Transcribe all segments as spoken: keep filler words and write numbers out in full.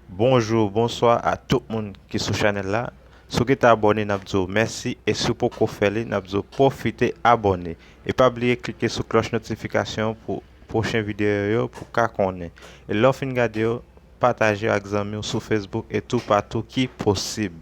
Bonjou, bonswa a tout moun ki sou chanèl la. Si w gentan abòne, n ap di w mèsi, e si w poko fè li, n ap di w pwofite abòne. E pa bliye klike sou klòch notifikasyon pou pwochen videyo yo pou w ka konnen. E lè w fin gade yo, pataje yo ak zanmi w sou Facebook e toupatou ki posib.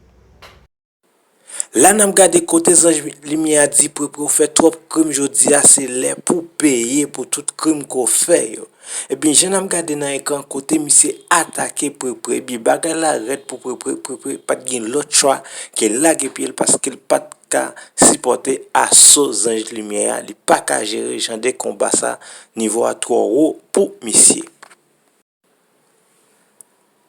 La n ap gade kote zanj limyè a di Prepre ou fè twòp krim jodi a, se lè pou w peye pou tout krim ke w fè yo. Ebyen, jan n ap gade nan ekran, kote misye atake Prepre, ebyen, bagay la rèd pou Prepre. Prepre pa t gen lòt chwa ke lage pye l paske l pa t ka sipòte aso zanj limyè a. Li pa ka jere jan de konba sa, nivo a twò wo pou misye.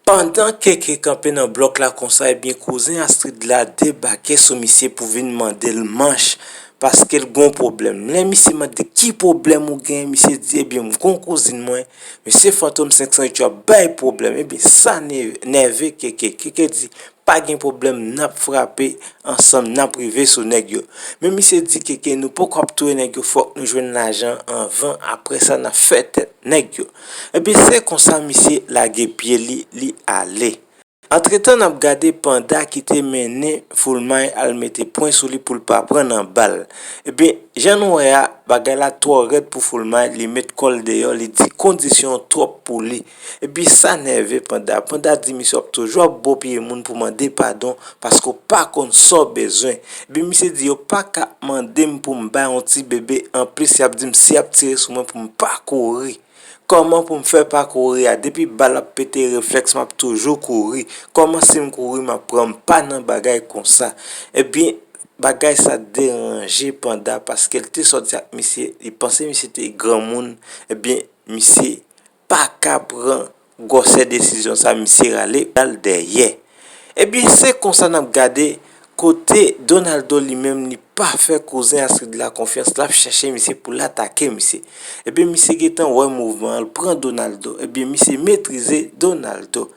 Pandan Keke kanpe nan blòk la konsa, ebyen, kouzen Astrid la debake sou misye pou vin mande l manch, paske l gon pwoblèm. Lè misye mande ki pwoblèm ou gen, misye di, ebyen, m gon kouzin mwen, mesye Fantom senk san uit yo ap bay pwoblèm. Ebyen, sa ne- nève Keke. Keke di, pa gen pwoblèm, n ap frape ansanm, n ap rive sou nèg yo. Men misye di Keke, nou poko ap touye nèg yo, fòk nou jwenn lajan anvan, apre sa n ap fè tèt nèg yo. Ebyen, se konsa misye lage pye li, li ale. Antretan, n ap gade Panda ki te mennen Foulmay al mete pwen sou li pou l pa pran nan bal. Ebyen, jan nou wè a, bagay la twò rèd pou Foulmay, li met kò l deyò, li di kondisyon yo twòp pou li. Epi sa nève Panda. Panda di misye w ap toujou ap bo pye moun pou mande padon paske w pa konn sa w bezwen. Epi misye di yo pa ka mande m pou m bay yon ti bebe, anplis y ap di m si y ap tire sou mwen pou m pa kouri. Kòman pou m fè pa kouri a? Depi bal ap pete reflèks m ap toujou kouri. Kòman si m kouri m ap pran? M pa nan bagay konsa. Ebyen, bagay sa deranje Panda paske l te sòti ak misye, li panse misye te granmoun. Ebyen, misye pa ka pran gwosè desizyon sa, misye rale bal dèyè. Ebyen, se konsa n ap gade kote Donaldo li menm li pa fè kouzen Astrid la konfyans, l ap chèche misye pou l atake misye. Ebyen, misye gentan wè mouvman an, l pran Donaldo. Ebyen, misye metrize Donaldo.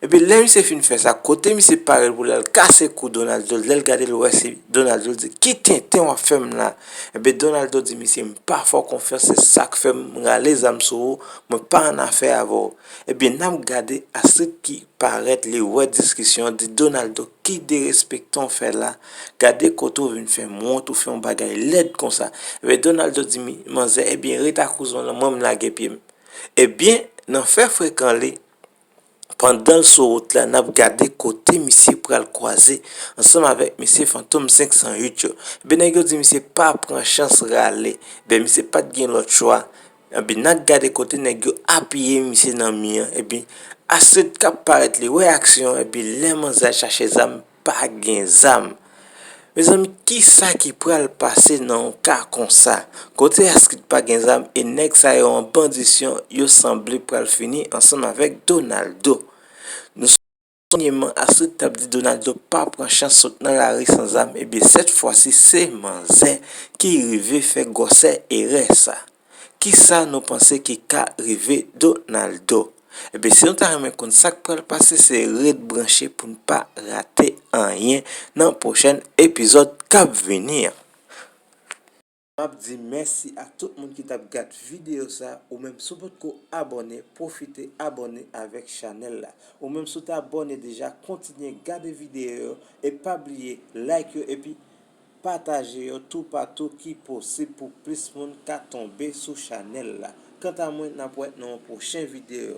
Ebyen, lè misye fin fè sa, kote misye parèt pou l al kase kou Donaldo, lè l gade l wè se Donaldo, l di, ki tenten w ap fè m la? Ebyen, Donaldo di misye, m pa fè w konfyans, se sa k fè m rale zam sou ou, mwen pa annafè avè w. Ebyen, n ap gade Astrid ki parèt, li wè diskisyon an, di Donaldo, ki derespektan w fè la? Gade kote w vin fè m wont, ou fè yon bagay lèd konsa. Ebyen, Donaldo di mi- manzè, ebyen, ret ak kouzen w lan, mwen m lage pye m. Ebyen, nan fè frekan li, pandan l sou wout la, n ap gade kote misye pral kwaze ansanm avèk mesye Fantom senk san uit yo. Ebyen, nèg yo di misye pa pran chans rale. Ebyen, misye pa t gen lòt chwa. Ebyen, n ap gade kote nèg yo apiye misye nan mi an. Ebyen, Astrid k ap parèt, li wè aksyon an, ebyen, lè manzè al chache zam, pa gen zam. Mezanmi, kisa ki pral pase nan yon ka konsa? Kote Astrid pa gen zam e nèg sa yo an bandisyon, yo sanble pral fini ansanm avèk Donaldo. Nou sonje Astrid t ap di Donaldo pa pran chans sot nan lari san zam, ebyen sèt fwa si se manzè ki rive fè gwosè erè sa. Kisa nou panse ki ka rive Donaldo? Ebyen, si nou ta renmen konn sa k pral pase, se ret branche pou n pa rate anyen nan pwochèn epizòd k ap vini an. M ap di mèsi a tout moun ki t ap gad videyo sa. Ou menm, si w potko abòne, pwofite abòne avèk chanèl la. Ou menm, si w te abòne deja, kontinye gade videyo yo e pa bliye like yo epi pataje yo toupatou ki posib pou plis moun ka tonbe sou chanèl la. Kanta mwen, n ap wè nan yon pwochen videyo.